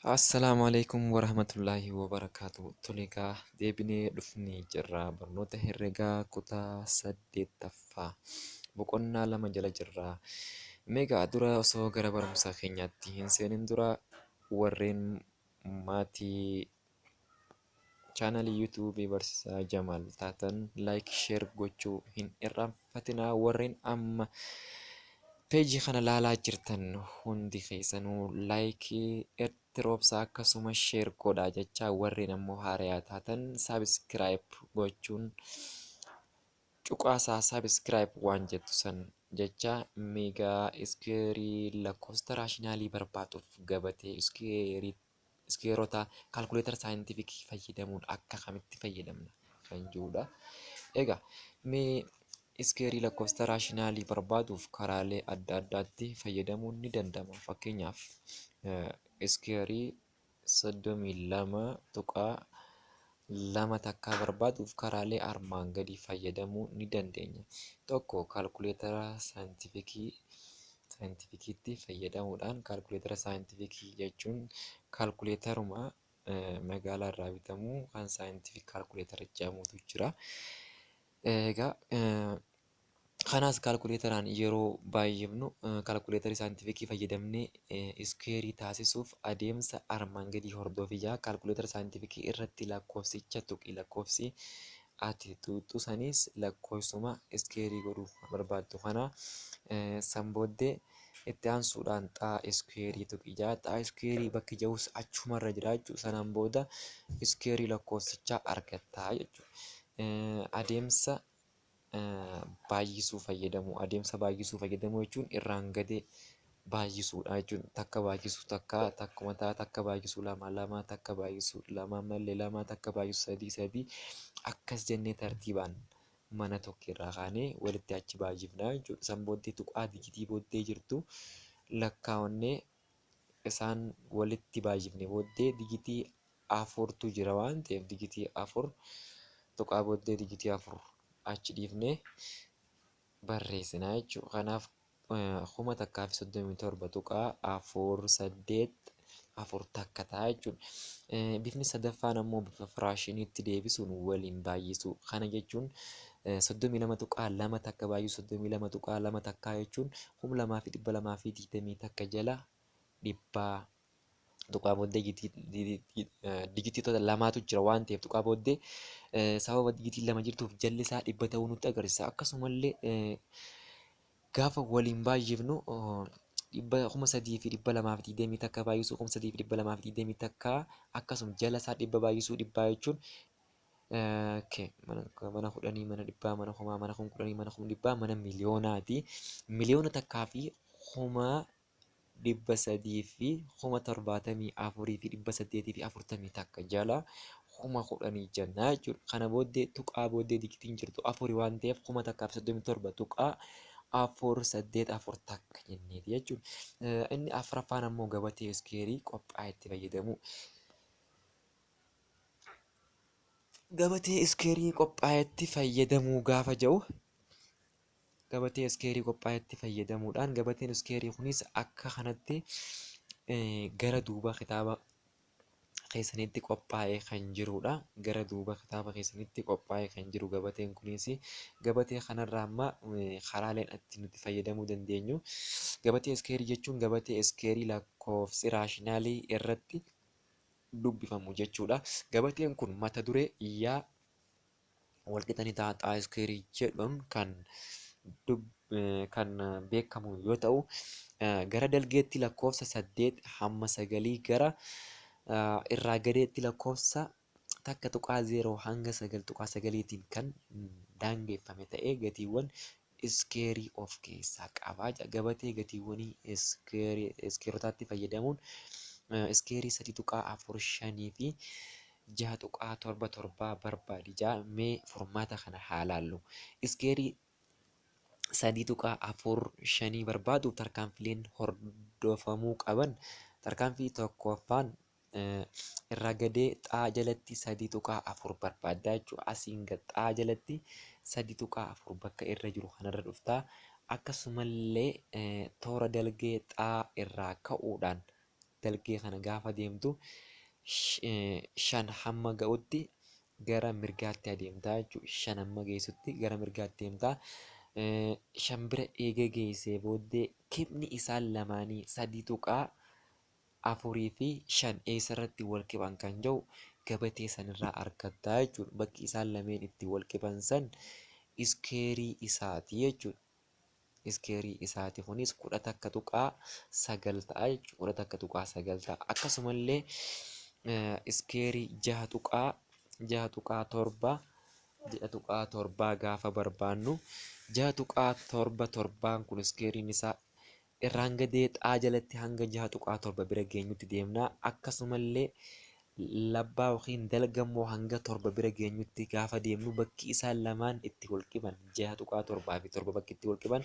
Assalaamu alaikum warahmatullaahi wabarakaatu. Tole egaa deebinee dhufnee jirra. Barnoota herregaa kutaa 8ffaa boqonnaa 2 jala jirra. Mee egaa dura osoo gara barumsa keenyaatti hin seenin dura warreen maatii chaanalii YouTube Barsiisaa Jamaal taatan like share gochuu hin irraanfatinaa. Warreen amma peejii kana laalaa jirtan hundi keessanuu like itti roobsaa akkasuma share godhaa jechaa warreen ammoo haarayaa taatan subscribe gochuun cuqaasaa subscribe waan jettu san jecha meegaa iskeerii lakkoofsa raashinaalii barbaaduuf gabatee iskeerii iskeerota kaalkuleetara saayintifikii fayyadamuun akka kamitti fayyadamna kan jedhudha. Egaa mee iskeerii lakkoofsa raashinaalii barbaaduuf karaalee adda addaatti fayyadamuun ni danda'ama. Fakkeenyaaf iskeerii 32.2 takkaa barbaaduuf karaalee armaan gadii fayyadamuu ni dandeenya. Tokko kaalkuleetara saayintifikii saayintifikiitti fayyadamuudhaan kaalkuleetara saayintifikii jechuun kaalkuleetaruma magaalaa irraa bitamu kan saayintifik kaalkuleetara jedhamutu jira. Egaa kanaas kaalkuleetaraan yeroo baay'ifnu kaalkuleetarii saayintifikii fayyadamnee iskuweerii taasisuuf adeemsa armaan gadii hordofi jedha. Kaalkuleetara saayintifikii irratti lakkoofsicha tuqi. Lakkoofsi ati tuqxu sanis lakkoofsuma iskeerii godhuu barbaaddu kana. San booddee itti aansuudhaan xaa iskeerii tuqi jedha. Xaa iskeerii bakki jedhus achumarra jira jechuudha. Sanaan booda iskeerii lakkoofsichaa argatta jechuudha. Adeemsa baay'isuu fayyadamuu. Adeemsa baay'isuu fayyadamuu jechuun irraan gadee baay'isuudha jechuudha. Takka baay'isuu takka takkuma ta'a, takka baay'isuu lama lama, takka baay'isuu lama ammallee lama, takka baay'isuu sadii sadii akkas jennee tartiibaan mana tokko irraa kaanee walitti achi baay'ifna jechuudha. San booddee tuqaa dijitii booddee jirtu lakkaa'onnee isaan walitti baay'ifne booddee dijitii afurtu jira waan ta'eef dijitii afur tuqaa booddee dijitii afur achi dhiifnee barreessina jechuudha. Kanaaf 1037.48 takka ta'a jechuudha. Bifni sadaffaan ammoo bifa firaashiniitti deebisuun waliin baay'isuu. Kana jechuun 32.2 takka baay'isuu 32.2 takkaa jechuun 2221 jala dhibbaa tuqaa booddee digitiitota lamaatu jira waan ta'eef tuqaa booddee sababa digitiin lama jirtuuf jalli isaa dhibba ta'uu nutti agarsiisa. Akkasumallee gaafa waliin baay'ifnu dhibba 3221 baay'isuu 3221 akkasuma jala isaa dhibba baay'isuu dhibbaa jechuun mana kudhanii mana dhibbaa mana kumaa mana kum kudhanii mana kum dhibbaa mana miliyoonaati. Miliyoona takkaa fi kuma 300 fi 74,841 jala 10,000 jenna jechuudha. Kana booddee tuqaa booddee digitiin jirtu afuri waan ta'eef 1037.484 takka jenneeti jechuudha. Inni afraffaan ammoo gabatee iskeerii qophaa'e itti fayyadamu. Gabatee iskeerii qophaa'etti fayyadamuu gaafa jedhu gabatee iskeerii qophaa'etti fayyadamuudhaan gabateen iskeerii kunis akka kanatti gara duuba kitaaba keessanitti qophaa'ee kan jirudha. Gara duuba kitaaba keessanitti qophaa'ee kan jiru gabateen kunis gabatee kanarraa amma karaaleen itti nuti fayyadamuu dandeenyu. Gabatee iskeerii jechuun gabatee iskeerii lakkoofsi raashinaalii irratti dubbifamu jechuudha. Gabateen kun mata duree yaa walqixa ni ta'a xaa iskeerii jedhuun kan kan beekamu yoo ta'u, gara dalgeetti lakkoofsa 8 hamma sagalii gara irraa gadeetti lakkoofsa 1.0 hanga 9.9tiin kan daangeffame ta'ee gatiiwwan iskeerii of keessaa qaba. Gabatee gatiiwwanii iskeerotaatti fayyadamuun iskeerii 3.45 fi 6.77 barbaadi jedha. Mee furmaata kana haa laallu. Iskeerii 3.45 barbaaduuf tarkaanfileen hordofamuu qaban tarkaanfii tokkoffaan irraa gadee xaa jalatti 3.4 barbaaddaa jechuudha. Asiin gad xaa jalatti 3.4 bakka irra jiru kanarra dhuftaa. Akkasumallee toora dalgee xaa irraa ka'uudhaan Dalgee kana gaafa deemtu 5 hamma ga'utti gara mirgaatti adeemtaa jechuudha. 5 hamma geessutti gara mirgaatti deemtaa. 5 bira eega geessee booddee kibni isaan lamaanii 3.4 fi 5 eessarratti wal qiban kan jedhu gabatee sanirraa argattaa jechuudha. Bakki isaan lameen itti wal qiban san iskeerii isaati jechuudha. Iskeerii isaati kunis 11.9 ta'a jechuudha. 11.9 ta'a. Akkasumallee iskeerii 6.7 6.7 gaafa barbaannu 6.77 kun iskeeriin isaa irraan gadee xaa jalatti hanga 6.7 bira geenyutti deemna. Akkasumallee labbaa yookiin dalga immoo hanga 7 bira geenyutti gaafa deemnu bakki isaan lamaan itti wal qiban 6.7 fi 7 bakki itti wal qiban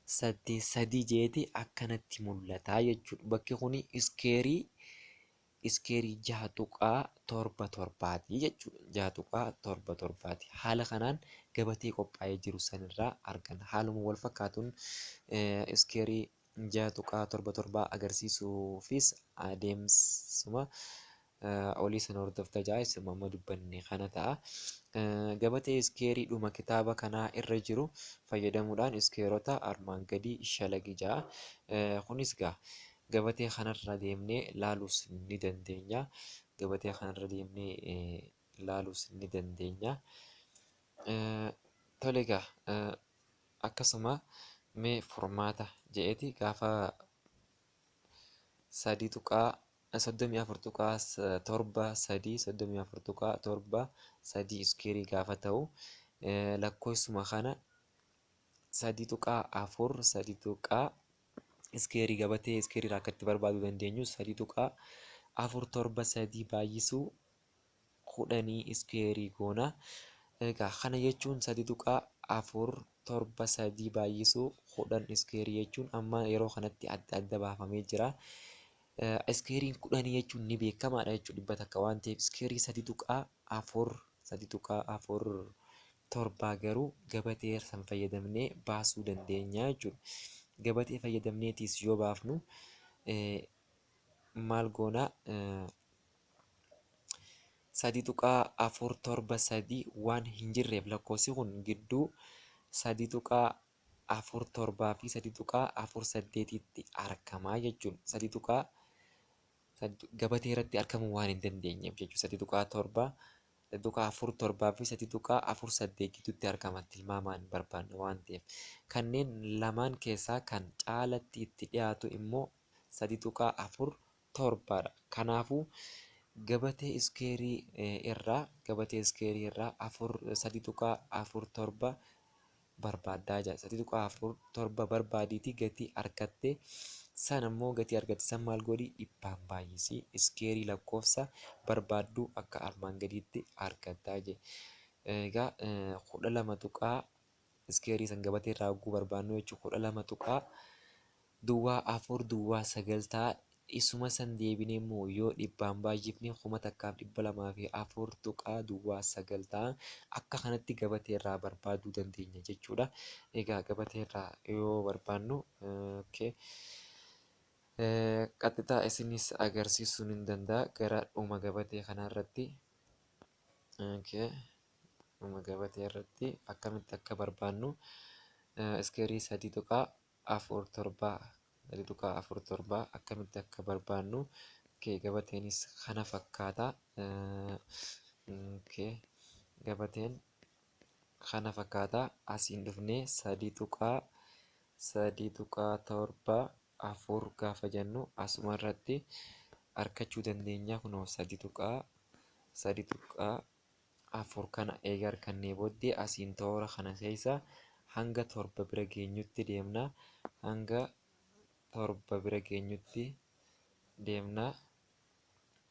45.45.83 jeeti akkanatti mul'ata jechuudha. Bakki kun iskeerii 6.77ti jechuudha. 6.77ti. Haala kanaan gabatee qophaa'ee jiru sanirraa arganna. Haaluma wal fakkaatuun iskeerii 6.77 agarsiisuufis adeemsuma olii sana hordofta ja'a isuma amma dubbanne kana ta'a. Gabatee iskeerii dhuma kitaaba kanaa irra jiru fayyadamuudhaan iskeerota armaan gadii shalagi ja'a. Kunis gaa gabatee kanarra deemnee laaluus ni dandeenya. Gabatee kanarra deemnee laaluus ni dandeenya. Tole egaa akkasuma mee furmaata je'eeti gaafa 3.34.73 34.73 iskeerii gaafa ta'u lakkoofsuma kana 3.4 3 tuqaa iskeerii gabatee iskeerii irraa akka itti barbaaduu dandeenyu 3.473 baay'isuu 10 iskeerii goona. Egaa kana jechuun 3.473 baay'isuu 10 iskeerii jechuun amma yeroo kanatti adda adda baafamee jira. Iskeeriin 10 jechuun ni beekamaadha jechuudha 100 waan ta'eef iskeerii 3.4 3.47 garuu gabatee san fayyadamnee baasuu dandeenya jechuudha. Gabatee fayyadamneetiis yoo baafnu maal goona 3.473 waan hin jirreef lakkoofsi kun gidduu 3.47 fi 3.48tti argama jechuudha. 3 tuqaa gabatee irratti argamuu waan hin dandeenyeef jechuudha. 3.7 3.47 fi 3.48 gidduutti argama tilmaamaan barbaanna waan ta'eef. Kanneen lamaan keessaa kan caalatti itti dhiyaatu immoo 3.47 dha. Kanaafuu gabatee iskeerii irraa gabatee iskeerii irraa 4 3.47 barbaaddaa jira. 3.47 barbaadiitii gatii argatte sana immoo gatii argatte san maal godhi dhibbaan baay'isii iskeerii lakkoofsa barbaadduu akka armaan gadiitti argattaa jedhe. Egaa 12 tuqaa iskeerii san gabatee irraa hogguu barbaannu jechuudha. 12.0409 ta'a. Isuma san deebinee immoo yoo dhibbaan baay'ifne 1204.09 ta'a. Akka kanatti gabatee irraa barbaaduu dandeenya jechuudha. Egaa gabatee irraa yoo barbaannu qaxxitaa isinis agarsiisuu ni danda'a gara dhuma gabatee kanarratti. Dhuma gabatee irratti akkamitti akka barbaannu iskeerii 3.47 3.47 akkamitti akka barbaannu gabateenis kana fakkaata. Gabateen kana fakkaata. Asiin dhufnee 3.74 gaafa jennu asuma irratti argachuu dandeenya. Kunoo 3.3.4 kana eega argannee booddee asiin toora kana keessa hanga 7 bira geenyutti deemna. Hanga 7 bira geenyutti deemna.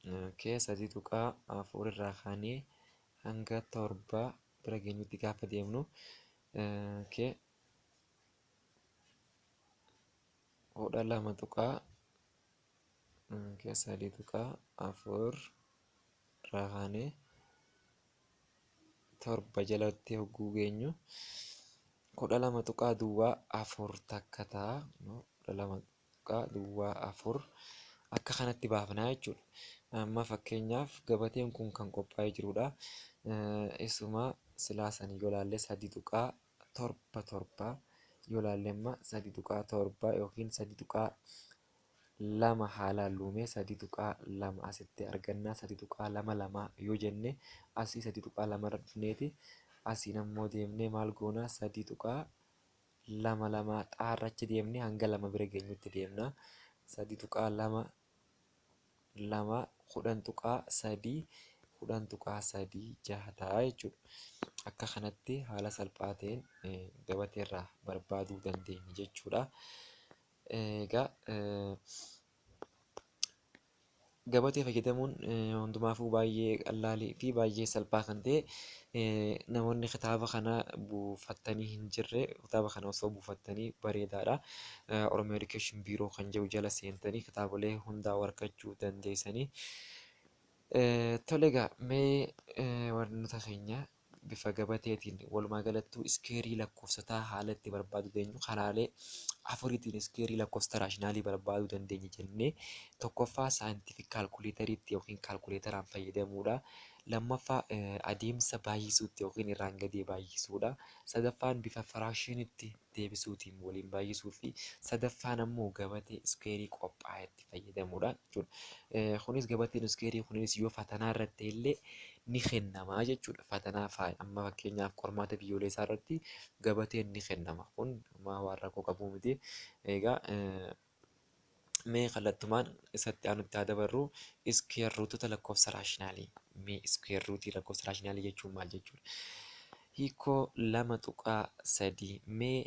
3.4 irraa kaanee hanga 7 bira geenyutti gaafa deemnu 12 tuqaa 3.4 irraa kaanee 7 jalatti hogguu geenyu 12.04 takka ta'a. 12.04 akka kanatti baafnaa jechuudha. Amma fakkeenyaaf gabateen kun kan qophaa'ee jirudha. Isuma silaa sanii yoo ilaalle 3.77 yoo ilaalle amma 3.7 yookiin 3.2 haa laallume 3.2 asitti argannaa 3.22 yoo jenne asii 3.2 irra dhufneeti asiin ammoo deemnee maal goonaa 3.22 xaarrachi deemnee hanga 2 bira geenyutti deemna. 3.22 10.3 10.36 ta'a jechuudha. Akka kanatti haala salphaa ta'een gabateerraa barbaaduu dandeenya jechuudha. Egaa gabatee fayyadamuun hundumaafuu baay'ee qal'aalii fi baay'ee salphaa kan ta'e namoonni kitaaba kana buufattanii hin jirre kitaaba kana osoo buufattanii bareedaadha. Oromiyaa Education Bureau kan jedhu jala seentanii kitaabolee hundaa argachuu dandeessanii. Tole egaa mee barnoota keenya bifa gabateetiin walumaa galattuu iskeerii lakkoofsotaa haala itti barbaaduu dandeenyu karaalee afuriitiin iskeerii lakkoofsota raashinaalii barbaaduu dandeenya jennee tokkoffaa scientific kaalkuleeteriitti yookiin kaalkuleeteraan fayyadamuudha. Lammaffaa adeemsa baay'isuutti yookiin irraan gadee baay'isuudha. Sadaffaan bifa firaakshiniitti deebisuutiin waliin baay'isuu fi sadaffaan ammoo gabatee iskeerii qophaa'etti fayyadamuudha jechuudha. Kunis gabateen iskeerii kunis yoo fatanaa irratti illee ni kennama jechuudha. Fatanaa faaya amma fakkeenyaaf qormaata biyyoolessaa irratti gabateen ni kennama. Kun waan rakkoo qabu miti. Egaa mee kallattumaan isatti aanutti haa dabarru square rootota lakkoofsa raashinaalii. Mee square rootii lakkoofsa raashinaalii jechuun maal jechuudha? Hiikoo 2.3 mee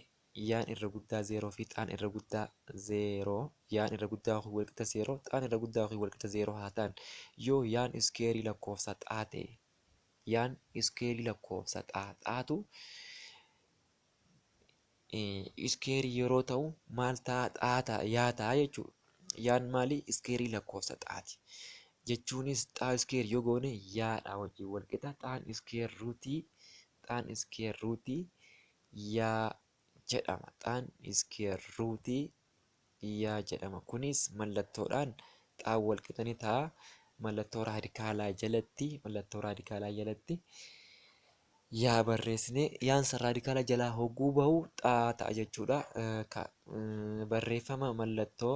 yaan irra guddaa 0 fi xaan irra guddaa 0 yaan irra guddaa yookiin walqixa 0 xaan irra guddaa yookiin walqixa 0 haa ta'an yoo yaan iskeerii lakkoofsa xaa ta'e yaan iskeerii lakkoofsa xaa xaatu iskeerii yeroo ta'u maal ta'a xaa ta'a yaa ta'a jechuudha. Yaan maali iskeerii lakkoofsa xaati. Jechuunis xaa iskeerii yoo goone yaadha wajjin walqixa xaan square rootii xaan square rootii yaa jedhama. Xaan square rootii yaa jedhama. Kunis mallattoodhaan xaan walqixa ni ta'a. Mallattoo raadikaalaa jalatti mallattoo raadikaalaa jalatti yaa barreessine yaan san raadikaala jalaa hogguu bahu xaa ta'a jechuudha. Barreeffama mallattoo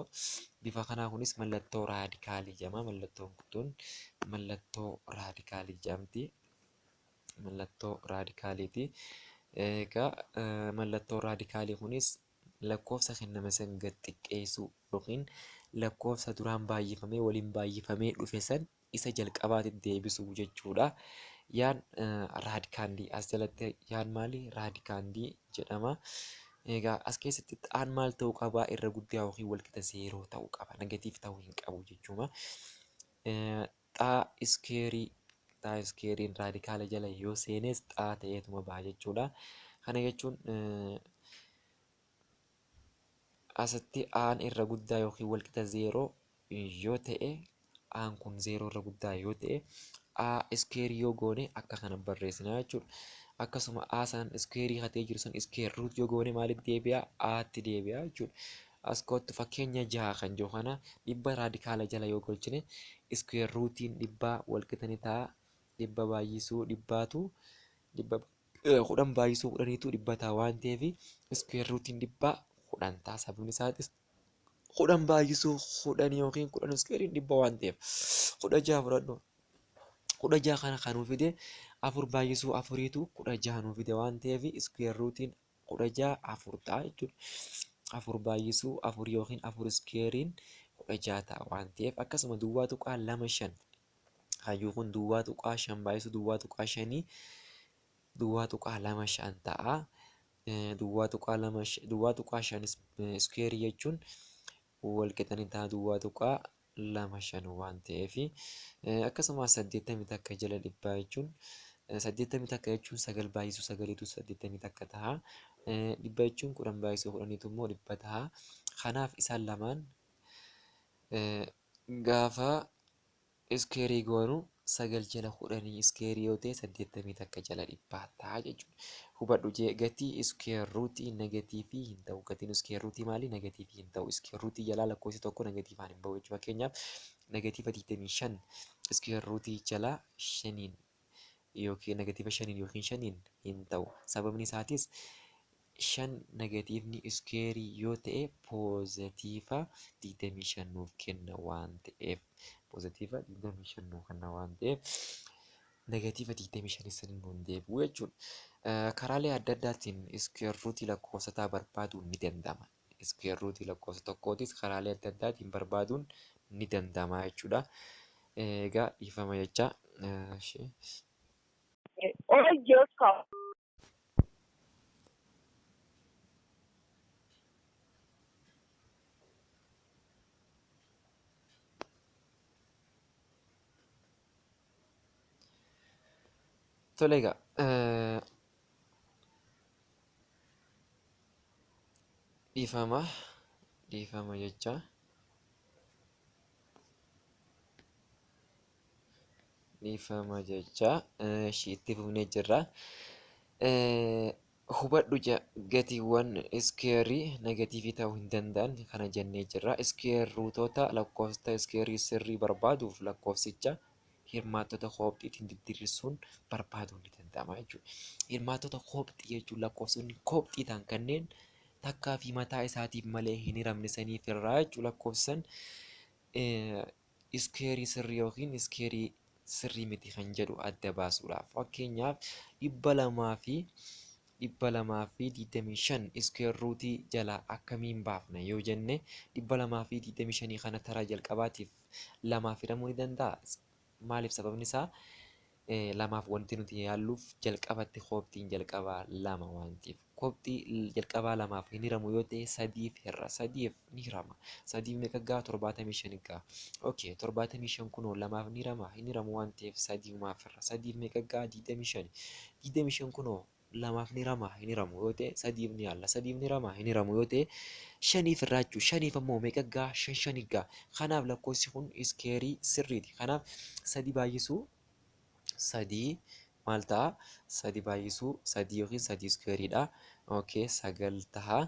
bifa kanaa kunis mallattoo raadikaalii jedhama. Mallattoon kun mallattoo raadikaalii jedhamti. Mallattoo raadikaaliiti. Egaa mallattoo raadikaalii kunis lakkoofsa kenname san gad xiqqeessuu yookiin lakkoofsa duraan baay'ifamee waliin baay'ifamee dhufe san isa jalqabaatti deebisuu jechuudha. Yaan raadikaandii as jalatti yaan maali raadikaandii jedhama. Egaa as keessatti xaan maal ta'uu qaba irra guddaa yookiin walqixa 0 ta'uu qaba. Negative ta'uu hin qabu jechuudha. Xaa iskeerii xaa iskeeriin raadikaala jala yoo seenes xaa ta'eetuma baha jechuudha. Kana jechuun asitti aan irra guddaa yookiin walqixa 0 yoo ta'e aan kun 0 irra guddaa yoo ta'e a iskeerii yoo goone akka kana barreessina jechuudha. Akkasuma a san iskeerii hatee jiru san square root yoo goone maalitti deebi'a? Aatti deebi'a jechuudha. As kottu fakkeenya 6 kan jiru kana 100 raadikaala jala yoo galchine square rootiin 100 walqixa ni ta'a. 100 baay'isuu dhibbaatu 100 10 baay'isuu 10tu 100 ta'a waan ta'eef square rootiin 100 10 ta'a. Sababni isaatis 10 baay'isuu 10 yookiin 10 iskeeriin 100 waan ta'eef 16 fudhadhu. 16 kana kan nuu fide 4 baay'isuu 4tu 16 nuu fide waan ta'eef square rootiin 16 4 ta'a jechuudha. 4 baay'isuu 4 yookiin 4 iskeeriin 16 ta'a waan ta'eef akkasuma 0.25 hayyuu kun 0.5 baay'isuu 0.5 0.25 ta'a. 0.2 0.5 iskeerii jechuun walqixa ni ta'a 0.25 waan ta'eef akkasuma 81 jala 100 jechuun 81 jechuun 9 baay'isuu 9tu 81 ta'a. 100 jechuun 10 baay'isuu 10tu immoo 100 ta'a. Kanaaf isaan lamaan gaafa iskeerii goonu 9 jala 10 iskeerii yoo ta'e 81 jala dhibbaa ta'a jechuudha. Hubadhu jee gatii iskeer ruutii negatiivii hin ta'u. Gatiin iskeer ruutii maali? Negatiivii hin ta'u. Iskeer ruutii jalaa lakkoofsi tokko negatiivaan hin bahu jechuudha. Fakkeenyaaf negatiiva 25 iskeer ruutii jalaa 5 yookiin negatiiva 5 yookiin 5 hin ta'u. Sababni isaatis 5 negatiivni iskeerii yoo ta'e poozitiiva 25 nuuf kenna waan ta'eef. Poozitiiva 25 nuuf kenna waan ta'eef negatiiva 25 sanii nuun deebi'u jechuudha. Karaalee adda addaatiin iskeer ruutii lakkoofsotaa barbaaduun ni danda'ama. Iskeer ruutii lakkoofsa tokkootis karaalee adda addaatiin barbaaduun ni danda'ama jechuudha. Egaa dhiifama jecha. Or just call. Tole egaa dhiifama dhiifama jecha. Dhiifama jecha ishii itti fufnee jirra. Hubadhu gatiiwwan iskeerii negatiivii ta'uu hin danda'an kana jennee jirra. Iskeer ruutoota lakkoofsa iskeerii sirrii barbaaduuf lakkoofsicha hirmaattota koopxiitiin diddiirsuun barbaaduun ni danda'ama jechuudha. Hirmaattota koopxii jechuun lakkoofsonni koopxii ta'an kanneen takkaa fi mataa isaatiif malee hin hiramne saniif irraa jechuudha lakkoofsan iskeerii sirrii yookiin iskeerii sirrii miti kan jedhu adda baasuudhaaf. Fakkeenyaaf 225 iskeer ruutii jalaa akkamiin baafna yoo jenne 225 kana taraa jalqabaatiif lamaaf hiramuu ni danda'a. Maaliif sababni isaa lamaaf wanti nuti yaalluuf jalqabatti koopxiin jalqabaa lama waan ta'eef. Koopxii jalqabaa lamaaf hin hiramu yoo ta'e sadiif hirra. Sadiif ni hirama. Sadiif meeqa ga'a? 75 ga'a. Okay, 75 kunoo lamaaf ni hirama. Hin hiramu waan ta'eef sadiimaaf hirra. Sadiif meeqa ga'a? 25. 25 kunoo lamaaf ni hirama. Hin hiramu yoo ta'e sadiif ni yaalla. Sadiif ni hirama. Hin hiramu yoo ta'e shaniif irraa jechuudha. Shaniif ammoo meeqa ga'a? Shan shani ga'a. Kanaaf lakkoofsi kun iskeerii sirriiti. Kanaaf sadi baay'isuu sadii maal ta'a? Sadi baay'isuu sadii yookiin sadii iskeeriidha. Okay, 9 ta'a.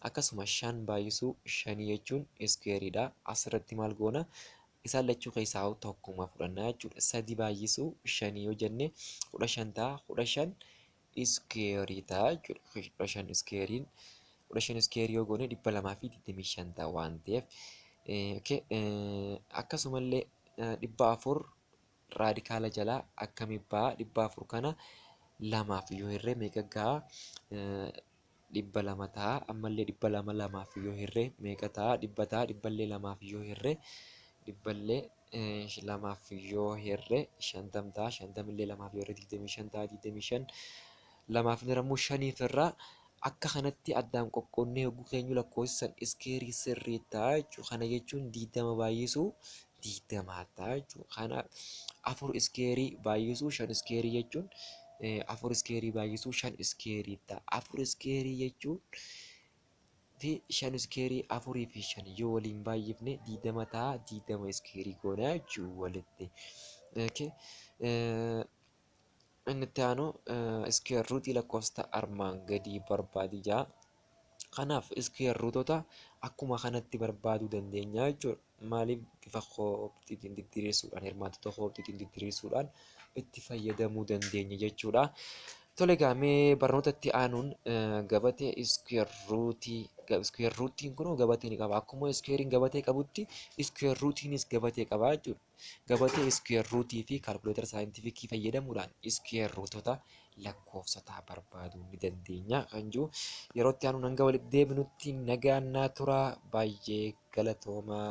Akkasuma shan baay'isuu shanii jechuun iskeeriidha. Asirratti maal goona? Isaan lachuu keessaa tokkuma fudhannaa jechuudha. Sadi baay'isuu shanii yoo jenne 15 ta'a. 15 iskeerii ta'a jechuudha. 15 iskeeriin 15 iskeerii yoo goone 225 ta'a waan ta'eef. Okay, akkasumallee 400 raadikaala jalaa akkamiin ba'a? 400 kana lamaaf yoo hirree meeqa ga'a? 200 ta'a. Ammallee 200 lamaaf yoo hirree meeqa ta'a? 100 ta'a. Dhibballee lamaaf yoo hirree dhibballee lamaaf yoo hirree 50 ta'a. Shantamillee lamaaf yoo hirree 25 ta'a. 25 lamaaf ni hiramuu shaniif irraa akka kanatti addaan qoqqoodnee yogguu keenyu lakkoofsan iskeerii sirrii ta'a jechuudha. Kana jechuun 20 baay'isuu 20 ta'a jechuudha. Kana 4 iskeerii baay'isuu 5 iskeerii jechuun 4 iskeerii baay'isuu 5 iskeerii ta'a. 4 iskeerii jechuun fi 5 iskeerii 4 fi 5 yoo waliin baay'ifne 20 ta'a. 20 iskeerii goona jechuudha walitti. Okay. Inni itti aanu iskeer ruutii lakkoofsa armaan gadii barbaadi jaa. Kanaaf iskeer ruutota akkuma kanatti barbaaduu dandeenya jechuudha. Maaliif bifa koopxiitiin didiriirsuudhaan hirmaattota koopxiitiin didiriirsuudhaan itti fayyadamuu dandeenya jechuudha. Tole egaa mee barnoota itti aanuun gabatee iskeer ruutii iskeer ruutiin kunoo gabatee ni qaba. Akkuma iskeeriin gabatee qabutti iskeer ruutiinis gabatee qaba jechuudha. Gabatee iskeer ruutii fi kaalkuleetara saayintifikii fayyadamuudhaan iskeer ruutota lakkoofsotaa barbaaduu ni dandeenya kan jiru. Yeroo itti aanuun hanga walitti deebinutti nagaan naa turaa. Baay'ee galatoomaa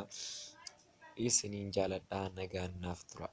isiniin jaaladhaa nagaan naaf tura.